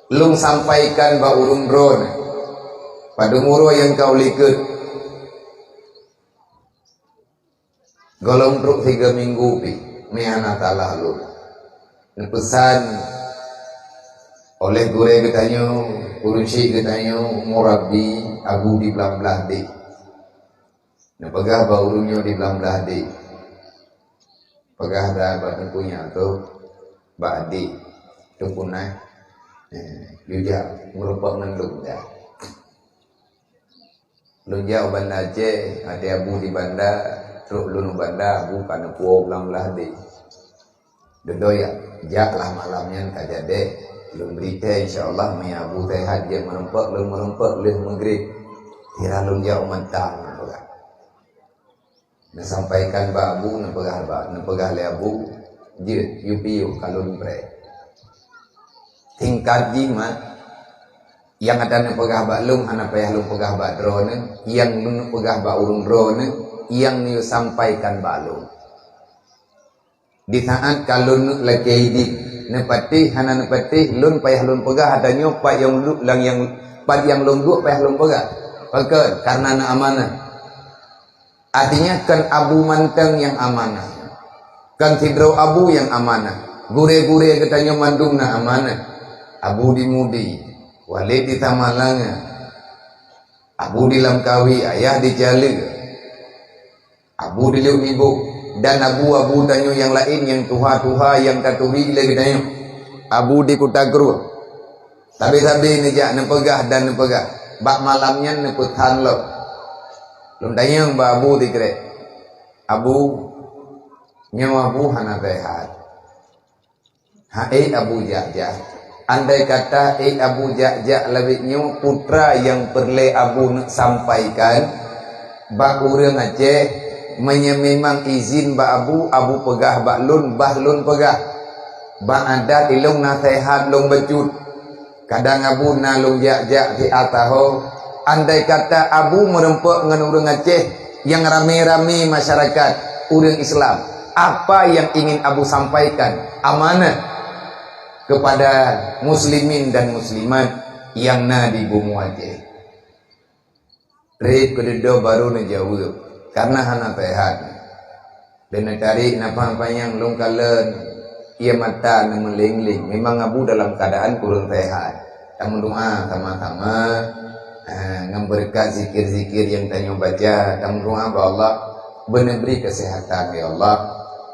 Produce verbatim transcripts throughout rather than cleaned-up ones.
Lôn sampaikan bak ureuëng droeneuh, padum uroe nyang ka u likot. Gohlom trok siga minggu pih, meuhana salah lôn. Neupeusan oleh gurée geutanyoe, ureuëng syik geutanyoe, murabi, Abu di Blang Blahdeh. Neupeugah bak ureuëng nyoe di Blang Blahdeh. Peugah dah bak teungku nyan tu, bak adik teungku nyan. Eh, yue jak meurumpok ngon lôn dah. Lôn jak u Banda Aceh, até Abu di Banda, trok lôn u Banda, Abu ka neupuwoe u Blang Blahdeh. Dudoe jak, jak lah malam nyan ka jadeh. Lôn bri thée, insya Allah, meunyo Abu sehat jeuet meurumpok, lôn meurumpok lheueh meugrib. Sira lôn jak u Matang, lôn peugah. Neusampaikan bak Abu, neupeugah bak, neupeugah lé Abu, jeuet, yue piôh ka lôn preh. Singkat jih mat, nyang ata neupeugah bak lôn hana payah lôn peugah bak droeneuh, nyang lôn peugah bak ureuëng droeneuh, nyang neuyue sampaikan bak lôn. Di saat ka lôn neuk lakée idin, neupatéh hana neupatéh, lôn payah lôn peugah ata nyoe pat nyang lu-, lam nyang, pat nyang lôn duek payah lôn peugah. Pakon? Kareuna na amanah. Artinya, kon Abu mantong nyang amanah. Kon sidroe Abu nyang amanah. Gurée-gurée geutanyoe mandum na amanah. Abu di Mudi, Walid di Samalanga, Abu di Lamkawi, Ayah di Caleue, Abu di Lhok Nibok, dan abu-abu tanyoe nyang laén nyang tuha-tuha nyang taturi lé geutanyoe. Abu di Kuta Krueng. Sabe-sabe neujak neupeugah dan neupeugah. Bak malam nyan neupeusan lom. Lôn tanyong bak Abu sikrek, "Abu, nyoe Abu hana sehat." "Hai Abu jak-jak, andai kata hai Abu jak-jak lawét nyoe putra nyang peureulée Abu neuk sampaikan bak ureuëng Aceh, meunyoe memang izin bak Abu, Abu peugah bak lôn, bah lôn peugah. Bak adat ilong na sehat lôn bacut. Kadang Abu na lôn jak-jak siat saho. Andai kata Abu meurumpok ngon ureuëng Aceh nyang ramé-ramé masyarakat ureuëng Islam, apa yang ingin Abu sampaikan amanah kepada muslimin dan muslimat nyang na di bumoe Aceh?" Treb keu dudoe barô neujaweueb, "Kareuna hana sehat." Lheueh neutarek nafah panyang lôn kalon, ie mata neumeuléng-léng. Memang Abu dalam keuadaan kureueng sehat. Tameudoá sama-sama, eh, ngon beureukat zikir-zikir nyang tanyoe baca, tameudoá bak Allah, beuneubri keuseuhatan, ya Allah.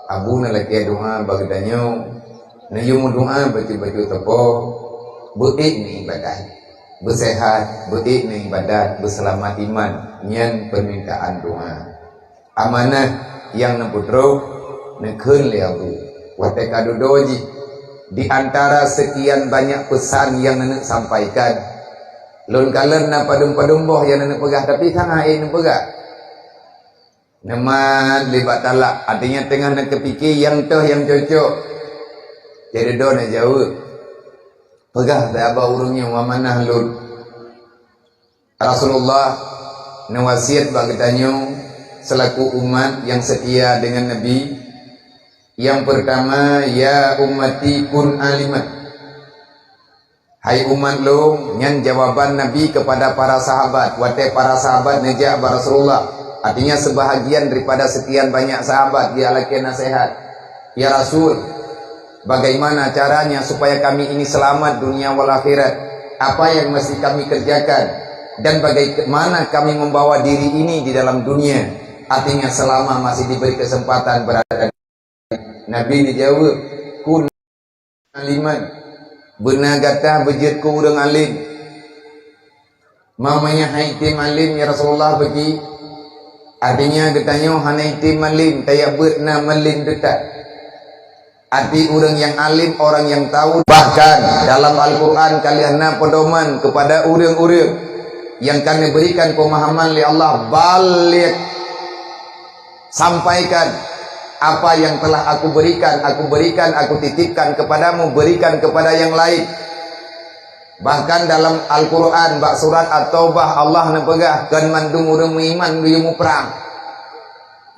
Abu neulakée doá bak geutanyoe, neuyue meudoá bacut-bacut sapo, beuék neuibadat. Beuseuhat, beuék neuibadat, beuseulamat iman, nyan peumintaan doá. Amanah nyang neupeutrok neukheun lé Abu. Watée ka dudoe jih, di antara seukian banyak peusan nyang neuneuk sampaikan, lôn kalon na padum-padum boh nyang neuneuk peugah, tapi hana ék neupeugah. Neumat lé bak talak, artinya teungoh neukeupike nyang toh nyang cocok. Jadi dudoe neujaweueb. Peugah sahabat ureuëng nyoe, "Amanah lôn." Rasulullah neuwasiet bak geutanyoe seulaku umat nyang seutia deungon Nabi. Nyang peurtama, "Ya ummati kun aliman." Hai umat lôn, nyan jawaban Nabi keupada para sahabat. Watée para sahabat neujak bak Rasulullah, artinya seubahagian daripada seukian banyak sahabat, jilakée naseuhat, "Ya Rasul, bagaimana caranya supaya kami ini selamat dunia wal akhirat? Apa yang mesti kami kerjakan? Dan bagaimana kami membawa diri ini di dalam dunia?" Artinya selama masih diberi kesempatan berada. Nabi neujaweueb, "Kun aliman." Beuna gata beujeuet keu ureuëng além. Mamanya hai tem além, ya Rasulullah, bagi. Artinya geutanyoe hana item malém, tajak beuet na malém teutab. Arti ureuëng nyang além, orang yang tahu. Bahkan dalam Al-Quran ka lheueh na pedoman kepada ureuëng-ureuëng nyang ka neuberikan pemahaman lé Allah, "Baligh, sampaikan apa yang telah Aku berikan, Aku berikan, Aku titipkan kepadamu, berikan kepada yang lain." Bahkan dalam Al-Quran, bak surat At-Taubah, Allah neupeugah, "Kon mandum ureuëng meuiman geuyue muprang."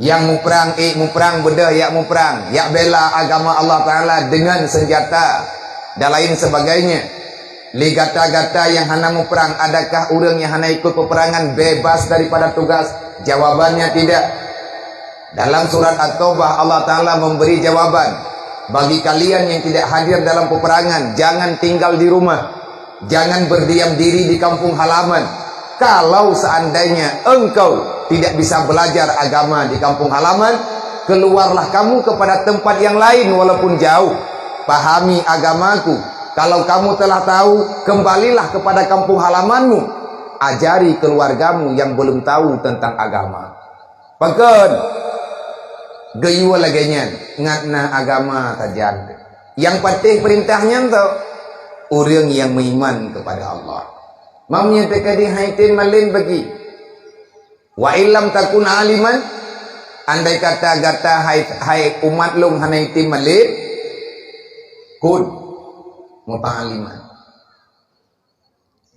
Nyang muprang, ék muprang, beudôh jak muprang, jak bela agama Allah Taala dengan senjata dan lain sebagainya. Lé gata-gata nyang hana muprang, adakah ureuëng nyang hana ikut peperangan bebas daripada tugas? Jawabannya tidak. Dalam surat At-Taubah, Allah Ta'ala memberi jawaban, "Bagi kalian yang tidak hadir dalam peperangan, jangan tinggal di rumah. Jangan berdiam diri di kampung halaman. Kalau seandainya engkau tidak bisa belajar agama di kampung halaman, keluarlah kamu kepada tempat yang lain walaupun jauh. Pahami agamaku. Kalau kamu telah tahu, kembalilah kepada kampung halamanmu. Ajari keluargamu yang belum tahu tentang agama." Pakon? Geuyue lagée nyan, ngat na agama sajan. Nyang patéh peurintah nyan tu, ureuëng nyang meuiman kepada Allah. Mam nyan teuka di hai tem malem bagi. "Wa illam takun aliman," andai kata gata hai, hai umat lôn hana item malem, kun muta'aliman.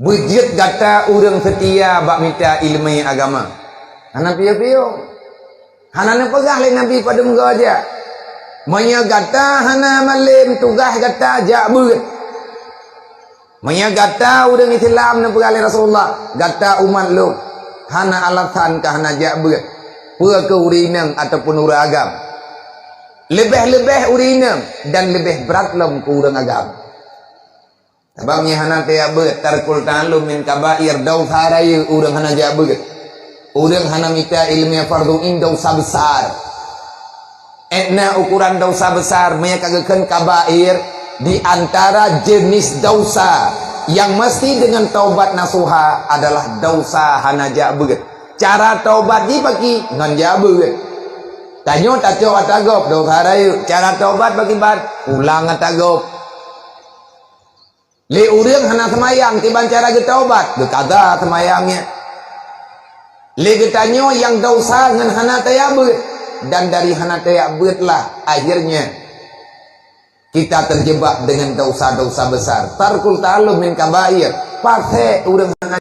Beujeuet gata ureuëng seutia bak mita iéleumé agama. Hana piôh-piôh. Hana neupeugah lé Nabi padum goe jak. Meunyoe gata hana malem tugaih gata jak beuet. Meunyoe gata ureuëng Islam neupeugah lé Rasulullah, gata umat lôn, hana alasan ka hana jak beuet. Peue keu ureuëng inong ataupun ureuëng agam. Leubeh-leubeh ureuëng inong dan leubeh brat lom keu ureuëng agam. Sabab nyang hana tajak beuet, tarkul ta'allum min kabair, dausa rayeuk ureuëng hana jak beuet. Ureuëng hana mita iéleumé fardhu ain dausa besar. Ét na ukuran dausa besar, meunyoe ka geukheun kabair, di antara jenis dausa yang mesti dengan taubat nasuha adalah dausa hana jak beuet. Cara taubat jih bagi ngon jak beuet. Tanyoe tacok ata gob dausa rayeuk, cara taubat bagi ban pulang ata gob. Lé ureuëng hana seumayang kiban cara geutaubat, geukada seumayang nyan. Lé geutanyoe nyang dausa ngon hana tajak beuet, dan dari hana tajak beuet lah akhirnya kita terjebak dengan dausa-dausa besar. Tarkul ta'allum min kabair, pasék ureuëng hana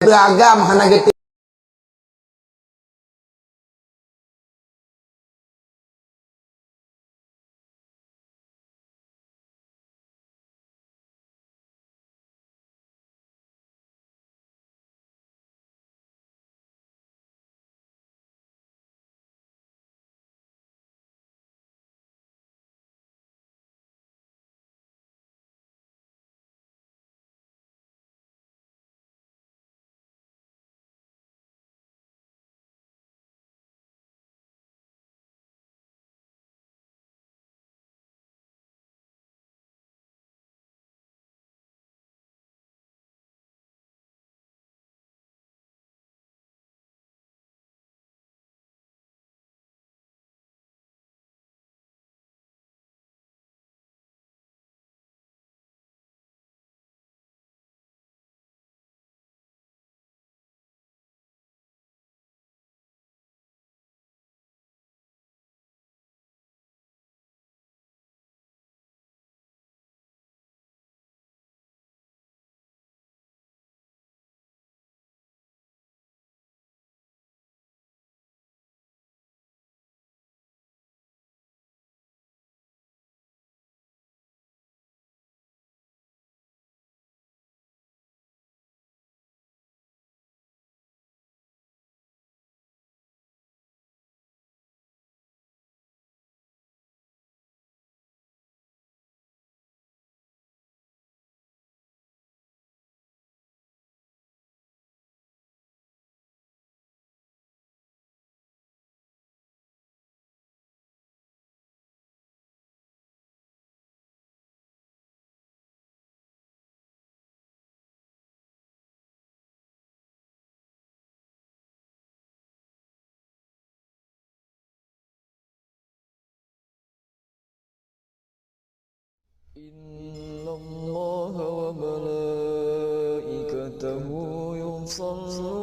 beuragam hana geuti. إن الله وملائكته يصلون